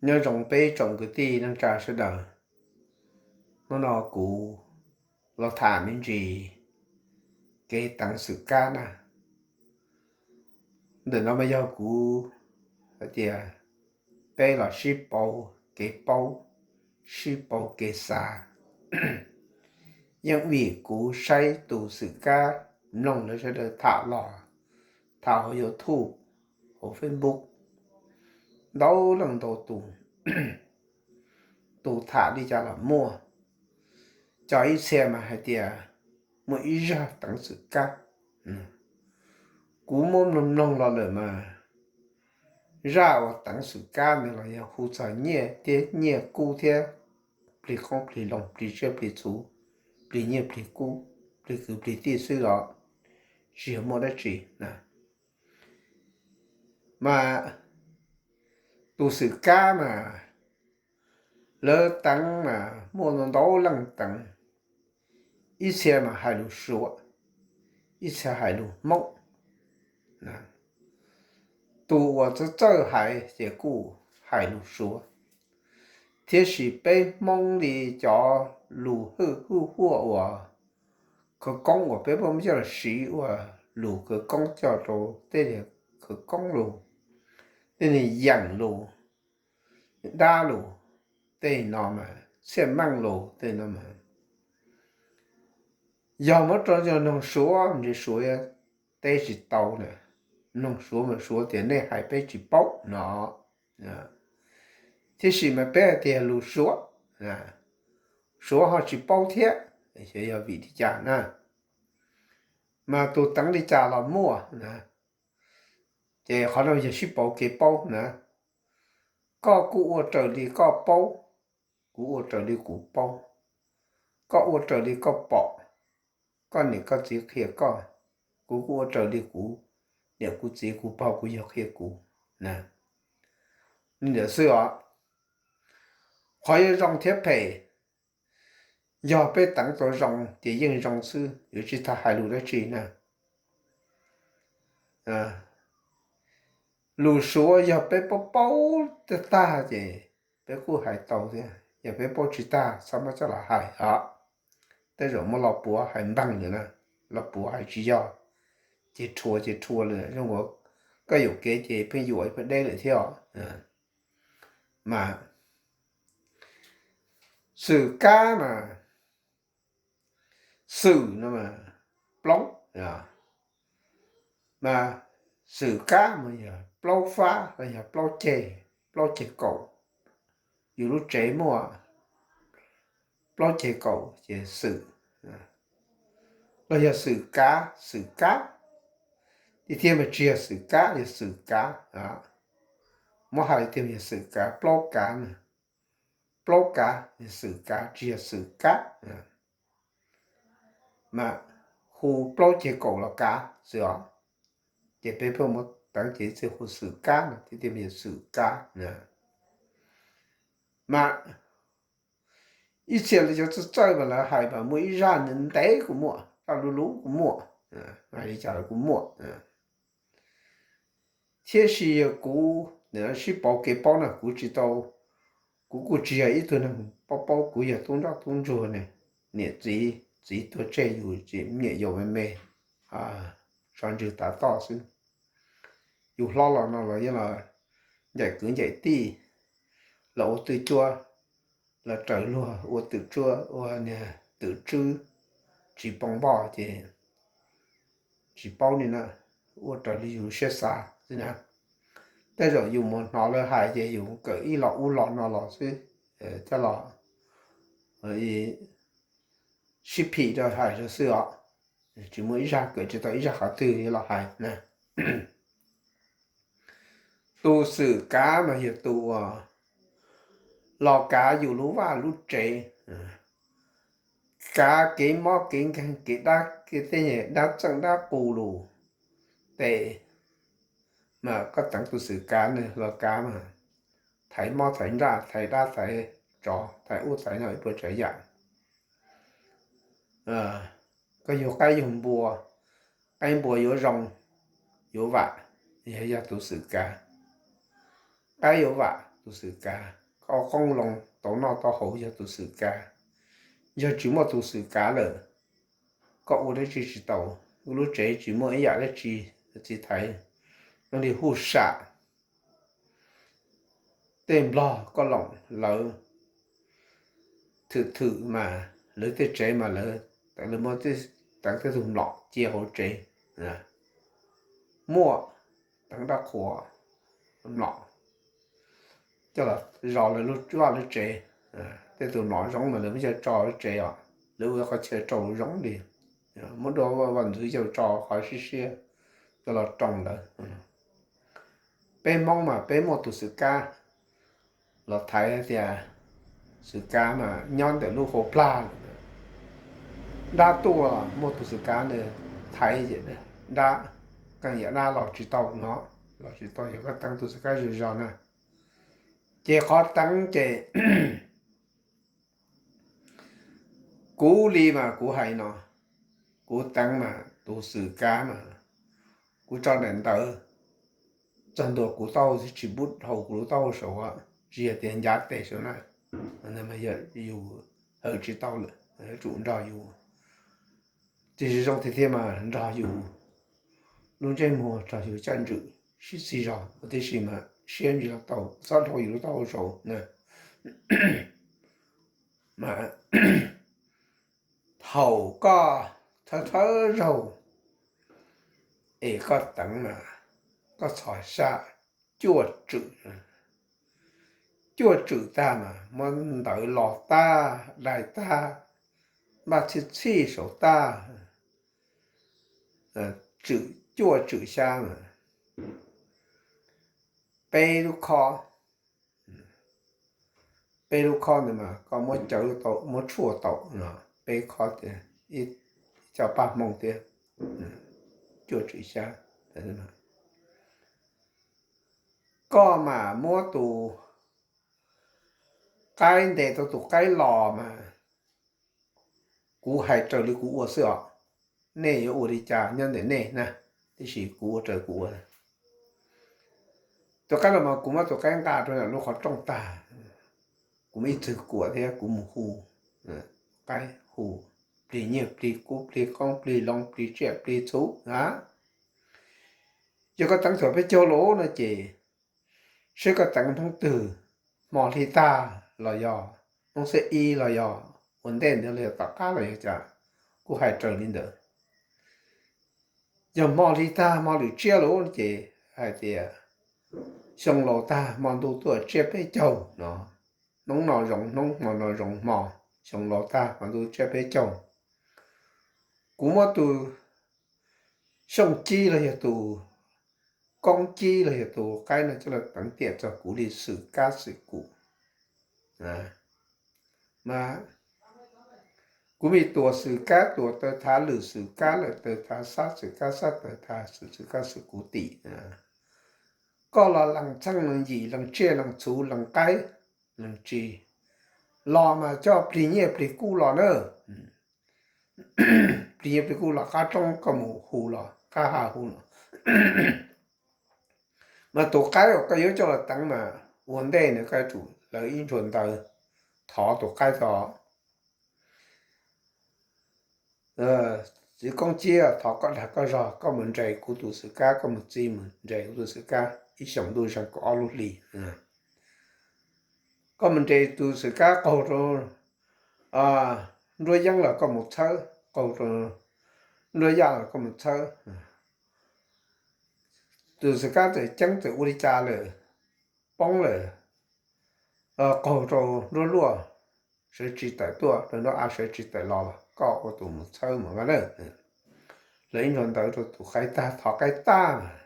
Nyob zoo peb tsoom kwv tij neej tsa sawv daws, hnub no kuv los tham me ntsis kev teev xwm kab na. Ntawm no mas yog kuv hais tias peb los sib pauv kev paub, sib pauv kev xav. Yeej vim kuv saib tus xwm kab, mloog lawv sawv daws tham los, tham hauv YouTube, hauv Facebook, ntau leej ntau tus, tus tham li cas los muaj. Cov ib txhia mas hais tias muaj ib zaj teev xwm kab. Kuv muab mloog mloog los lawm mas zaj uas teev xwm kab ntawd los yog hu txog nyiaj thiab nyiaj kub thiab plig qoob plig loo, plig tsiaj plig txhu, plig nyiaj plig kub, plig kwv plig tij xwb los tsis yog muaj dab tsi na. Mas tus xwm kab mas lawv teev mas muaj ntau leej teev, ib txhia mas hais lus Suav, ib txhia hais lus Hmoob. Tus uas txawj txawj hais ces kuj hais lus Suav, tiam sis peb Hmoob li cov lus hwj hwj huaj uas khawv koob uas peb muab coj los siv ua lus khawv koob coj rau tej khawv koob lus, tej niag yeem lus, dab lus, tej no mas txhiaj meej lus tej no mas, yog muab rau yog noog Suav ntshe Suav teb tsis tau na. Noog Suav mas Suav tias nej hais peb tsis paub no. Tiam sis mas peb hais tias lus Suav, Suav ho tsis paub thiab, xyov yog vim li cas na. Mas tus teev li cas los muaj na. Ces qhov no yog sib pauv kev paub na. Koj kuj ua raws li koj paub, kuv ua raws li kuv paub. Koj ua raws li koj pom, koj niam koj txiv qhia koj, kuv kuj ua raws li kuv niam kuv txiv kuv pog kuv yawg qhia kuv na. Li ntawd xwb os. Qhov yuav zoo thiab phem, yog peb teev tau zoo ces yeej zoo xwb, yuav tsis tau hais lus dab tsi na. Lus Suav yog peb paub paub tag tag ces peb kuj hais tau thiab, yog peb paub tsis tag txhob muab coj los hais os. Tej zaum muab los puav hais npeeg lawm na, los puav hais tsis yog, ces rhuav ces rhuav lawm, zoo nkaus koj yuam kev ces pheej yuam pheej deb lawm thiab os. Mas xwm kab mas, xwm no mas plaub, mas xwm kab mas yog plaub fab los yog plaub ceg, plaub ceg kaum. Yus lub tsev muaj plaub ceg kaum ces xwm, los yog xwm kav, xwm kab. Tiag tiag mas tsis yog xwm kab, yog xwm kav. Muab hais tiag yog xwm kav, plaub kav na. Plaub kav yog xwm kav, tsis yog xwm kab. Mas hu plaub ceg kaum los kav xwb os. Ces peb pheej muab teev ces txawj hu xwm kab no, tiag tiag mas yog xwm kav na. Mas ib txhia lawv cov txawj txawj mas lawv hais mas muaj ib zaj ntev kuj muaj, zaj luv luv kuj muaj, hais li cas los kuj muaj. Thiab sis yog kuv nim no sib pauv kev paub no kuv tsis tau, kuv kuj tsis yog ib tug neeg paub paub, kuv yog tub nroj tub ntsuag ne, niam txiv, txiv tuag tseg yus ces me nyuam yaus me me, sov ntsws tav toj xwb. Yus hlob los no los yeej los ncaim kwv ncaim tij, los ua twj cuab, los raws luag ua twm tsuab, ua niag twm tswb, tsis poob npoj ces tsis paub li na, ua raws li yus siab xav xwb na. Tej zaum yus mus hnov lawv hais ces yus kawm ib los ub los no los xwb, coj los sib phim rau hais rau xwb os. Tsis muaj ib zaj kawm tsis tau ib zaj qhov twg los hais na. Tus xwm kav mas yog tus uas los kav yus lub vaj lub tsev, kav kev mob kev nkeeg, kev dab, kev tej dab txeej dab qus lus tes, mas koj teev tus xwm kav nws los kav mas thaiv mob thaiv nraj, thaiv dab thaiv tsov, thaiv ub thaiv no ib puas tsav yam. Koj yug qaib yug npua, qaib npua yuav zoo, yuav vam, yog yog tus xwm kav. Qaib yuav vam, tus xwm kav. Koj qoob loo tau noj tau haus yog tus xwm kav. Yog tsis muaj tus xwm kav lawm, koj ua dab tsi tsis tau, lub tsev tsis muaj ib yam dab tsi, txiv thaiv, no li huj sam. Tej nplog koj loom lawv thwm thwm mas lawv tej tsev mas lawv, lawv muab teev tej tug mlom cia hauv tsev, muaj teev dab qhuas mlom coj los zov lawv lub vaj lub tsev. Tej tus mlom zoo mas lawv muab coj tso lub tsev os, lawv ua qhov chaw rau zoo li, muab dua vaj ntxwv coj tso qhov siab siab coj los rau lawv. Peb Hmoob mas peb muaj tus xwm kab los thaiv tias xwm kab mas nyob ntawm lub hauv plag lawm. Dab tuaj muaj tus xwm kab nws thaiv dab, qee yam dab los tsis tau no, los tsis tau yog koj teev tus xwm kab zog zog na. Ces qhov teev ces kuv li mas kuv hais no, kuv teev mas tus xwm kab mas kuv tso daim ntawv txog ntua kuv taub hau tsis pub dhau kuv lub taub hau saud, tsis yog tias ncav tes saud na, yus hawm tsis tau lawm, yuav tsum nrog yus, tiam sis zoo tiag tiag mas nrog yus lub ntsej muag, nrog yus caj ntswm sib txig zog ua tib si mas siab ntsis los tau, txhob dhau yus lub taub hau saud na. Mas thaum koj thawj thawj zaug es koj teev mas koj txhos xya cuaj tswm, cuaj tswm tag mas muab ntawv los tag, dai tag, npaj txhij txhij saud tag, tswm cuaj tswm xya mas peb lub khob, peb lub khob ntawd mas koj muab cawv tau, muab tshuaj tau no, peb khob tias ib co paj hmoo thiab cuaj tswm xya. Koj mas muab tus qaib ntes tau tus qaib los mas kuv hais raws li kuv ua xwb os. Nej yuav ua li cas nyob ntawm nej na, tiam sis kuv ua raws kuv ua. Tus qaib los mas kuv muab tus qaib nqa rau ntawm lub qhov rooj tag, kuv muaj ib txwg kuam thiab kuv mus hu qaib, hu plig nyiaj plig kub plig qoob plig loo plig tsiaj plig txhu na. Yog koj teev thaum peb caug lawm no ces seb koj teev hnub twg, hmo hli tag los yog hnub xiab ib los yog ua ntej ntawd los yog tom qab los yog cas, kuv hais raws li ntawd. Yog hmo hli tag hmo lwm tsiab lawm ces hais tias xyoo laus tag hmo ntuj tuaj tsiab peb caug no, hnub no zoo hnub, hmo no zoo hmo, xyoo laus tag hmo ntuj tsiab peb caug. Kuv muab tus xyooj cib los yog tus koob cib los yog tus qaib no coj los teev tiam txog kuv li xwm kab xwm kum. Mas kuv me tuam xwm kab tuam taws thav lwm xwm kab lwm taws thav xab xwm kab xab taws thav xwm kab xwm kuv tim. Koj los lees txheej lees yim lees tsiaj lees txhuv lees qaib lees tsis los mas coj plig nyiaj plig kub los na. Plig nyiaj plig kub los qab roob koj mus hu los qab ha hu los. Mas tus qaib uas koj yuav coj los teev mas ua ntej ntawd koj yuav tsum lawv ib ntshua ntawv thov tus qaib tso. Txiv koob cib, thov koj dag koj zog, koj mus nres kuv tus xwm kab, koj mus txi mus nres kuv tus xwm kab ib xyoos ntuj zeeg kaum ob lub hlis. Koj mus nres tus xwm kab qaug rau nruab yeeb los koj mus txhawb, qaug rau nruab yaj los koj mus txhawb. Tus xwm kab txawm ceeb txawm ua li cas lawm, poob lawm, qaug rau nruab luaj, sawv tsis tawm tuaj, rau nruab av sawv tsis tawm los, koj ua tus mus txhawb mas vaj na. Lawv ib ntshua ntawv rau tus qaib tag, thov qaib tag mas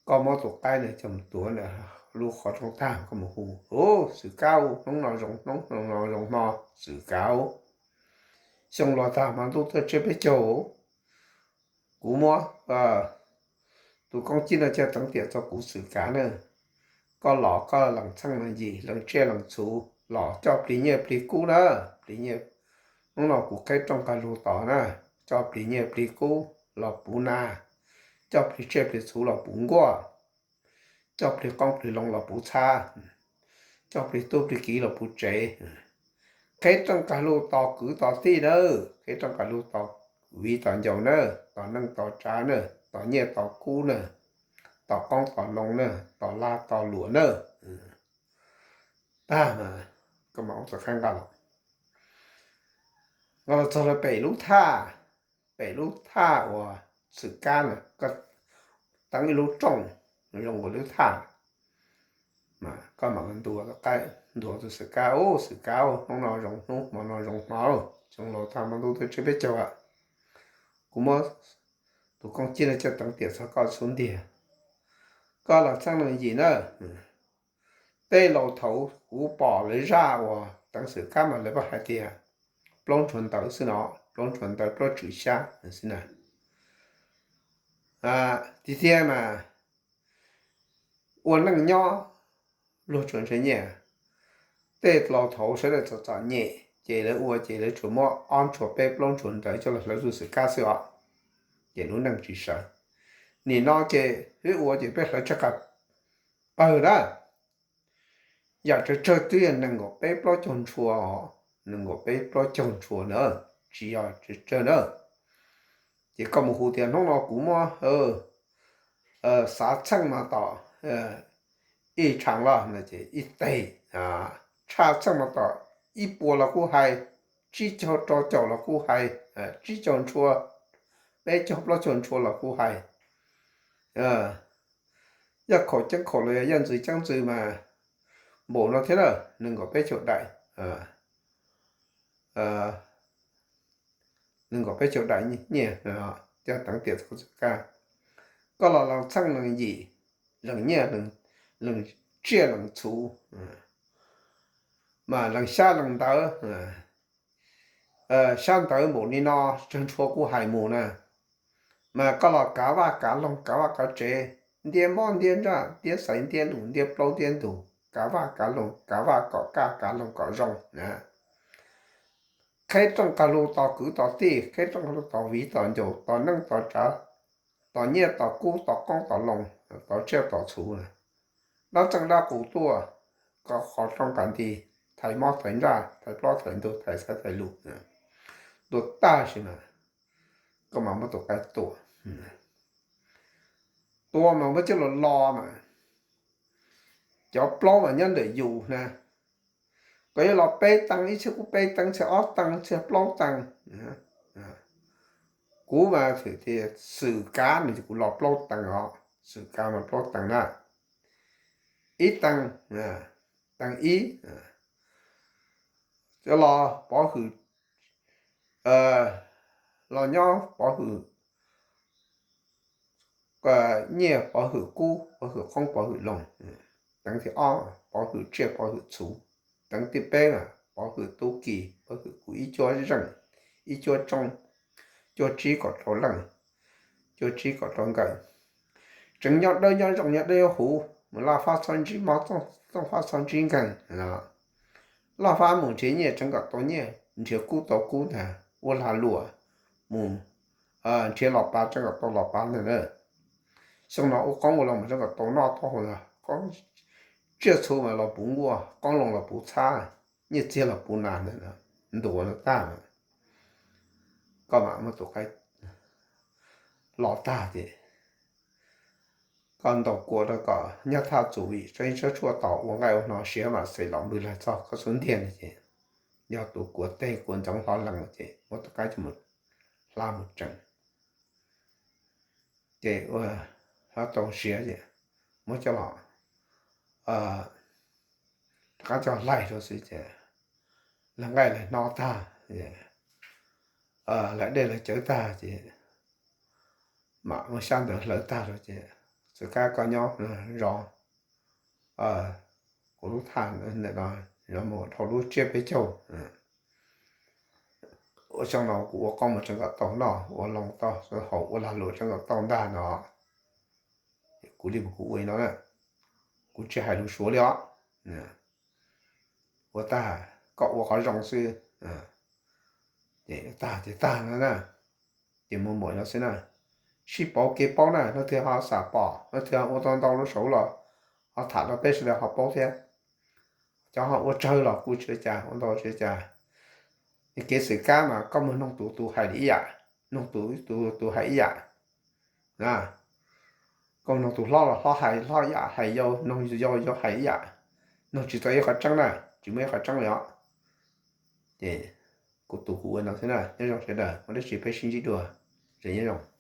koj muab tus qaib na coj mus tuav ntawm lub qhov rooj tag, koj mus hu, xwm kab, hnub no zoo hnub, hmo no zoo hmo, xwm kab, xyoo los tag hmo ntuj tuaj tsiab peb caug, kuv muab tus koob cib no coj teev tiam txog kuv xwm kab na. Koj los koj lees txheej lees yim lees tsiaj lees txhuv los coj plig nyiaj plig kub na, plig nyiaj, hnub no kuv qheb rooj nqag lug tod na, coj plig nyiaj plig kub los puv nas, coj plig tsiaj plig txhuv los puv nkuaj, coj plig qoob plig loo los puv txhab, coj plig tub plig kiv los puv tsev. Qheb rooj qab lug tos kwv tos tij nawb, qheb rooj qab lug tos viv tos ncaus nawb, tos neej tos tsav nawb, tos nyiaj tos kub nawb, tos qoob tos loo nawb, tos lag tos luam nawb. Tag mas koj mam ua txoj qheb nqa los, nqa los txog rau pem lub thaj, pem lub thaj uas xwm kab na, koj teeb ib lub rooj zoo nkaus lub thaj, koj mam ntuas, ntuas tus xwm kab, ub, xwm kab, hnub no zoo hnub, hmo no zoo hmo, xyoo laus tag hmo ntuj twb tshiab peb caug, kuv muab tus koob cib no coj teev tiam txog koj xub ntiag. Koj los txheej leej yim na, tej laus thaud kuv pom lawv zaj uas teev xwm kab mas lawv pheej hais tias plaub ntshua ntawv xwb no, plaub ntshua ntawv plaub tswm xyab xwb na. Tiag tiag mas ua neej nyob luag tsuas ntshaw nyiaj. Tej laus thaud sawv daws txom txom nyem ces lawv ua ces lawv tsuas muab ob ntshua peb plaub ntshua ntawv coj los hlawv tus xwm kab xwb os, ces lub neej tsis sawv. Nim no ces peb ua ces peb hlawv tsawg qas pawg na. Yam tsawg tsawg twb yog nees nkaum peb plaub caug ntshua os, nees nkaum peb plaub caug ntshua na, tsis yog tsawg tsawg na. Ces koj mus hu tias hnub no kuv muab xav txheej mas tom ib tshav los no ces ib teg, tshaj txheej mas tom ib puas los kuj hais, tsib caug rau caum los kuj hais, tsib caug ntshua, peb caug plaub caug ntshua los kuj hais. Yaj khaum ceeb khaum los yog yaj ntxwv ceeb ntxwv mas npaum no thiab na, nees nkaum peb caug daim, nees nkaum peb caug daim nyiaj coj teev tiam txog xwm kab. Koj los lees txheej lees yim, lees nyiaj, lees tsiaj lees txhuv, mas lees xyab lees ntawv, xyab ntawv npaum li no tsawg ntshua kuj hais mus na. Mas koj los kav vaj kav loog kav vaj kav tsev, ntiab mob ntiab ntsaj ntiab xaiv ntiab lus ntiab plaub ntiab ntug, kav vaj kav loog kav vaj kom kaj kav loog kom zoo na. Qheb rooj qab lug tos kwv tos tij, qheb rooj qab lug tos viv tos ncaus, tos neej tos tsav, tos nyiaj tos kub tos qoob tos loo, tos tsiaj tos txhuv na. Dab txeej dab qus tuaj, qhov rooj qab nti, thaiv mob thaiv ntsaj, thaiv plaub thaiv ntug, thaiv xaiv thaiv lus, ntua tag sim na, koj mam muab tus qaib tua. Tua mas muab coj los lo mas, cov plaub mas nyob ntawm yus na. Koj yuav los peb teev, ib txhia kuj peb teev, txhia ob teev, txhia plaub teev. Kuv mas xwm kav no ces kuv los plaub teev os, xwm kav mas plaub teev na. Ib teev, teev ib, coj los pov hwm, los nyob pov hwm nyiaj pov hwm kub pov hwm qoob pov hwm loo. Teev thib ob pov hwm tsiaj pov hwm txhuv. Teev thib peb pov hwm tub ki pov hwm kuv ib cuab zeej, ib cuab tsoob, cuaj tsib kom rau leej, cuaj tsib kom rau nkawm. Tseev nyob dawb nyob zoo nyob dawb nyob huv, mus laj fab txhob ntsib mob, txooj fab txhob ntsib nkeeg. Laj fab mus nrhiav nyiaj tseev kom tau nyiaj, nrhiav kub tau kub ntag, ua lag luam mus nrhiav los pav tseev kom tau los pav ntag na. Xyoo no ua qoob ua loo mas tseev kom tau noj tau haus ntag, tsiaj txhu mas los puv nkuaj, qoob loo los puv txhab, nyiaj txiag los puv nas ntag, ntuas no tag na. Koj mam muab tus qaib lo tag ces koj ntaus kua rau kom nyab thaj txum vim sab ib sab tshuaj tos ua nqaij ua hno siav mam xeem los npwg laig txog koj xub ntiag no ces yog tus kua teg kua ntxoov hlo lees ces muab tus qaib coj mus hla mus tsees. Ces ua hlob tau siav ces muab coj los rov qab coj hlais rau xwb ces laig nqaij laig hno tag, laig dej laig cawv tag ces mam ua xyab ntawv hlawv tag rau ces txawm kab koj nyob zov kuv lub thaj ntawm no, zov mus dhau lub tsiab peb caug. Ua xyoo no kuv ua qoob mus tseev kom tau noj, ua loo tau haus, ua lag luam tseev kom tau ntag no. Kuv li mus kuv ua li no na, kuv tsis hais lus suav li os. Ua tag, koj ua qhov zoo xwb. Ces tag ces tag no na, ces mus npaum no xwb na. Sib pauv kev paub na, leej twg ho xam pom, leej twg ua tau ntau lub saud los ho tham rau peb sawv daws ho paub thiab. Cov ho ua tsawg los kuj tsis ua cas, ua ntau tsis ua cas. Kev xwm kab mas koj mus noog tus tus hais ib yam, noog tus tus tus hais ib yam. Koj noog tus hlob los hlob hais hlob ib yam, hais yau noog yau yau hais ib yam. Noog tsis tau ib qhov tseeb na, tsis muaj ib qhov tseeb li os. Ces kuv tus kuv ua no xwb na, nyob zoo sawv daws, ua dab tsi peb sib ntsib dua, tseem nyob zoo.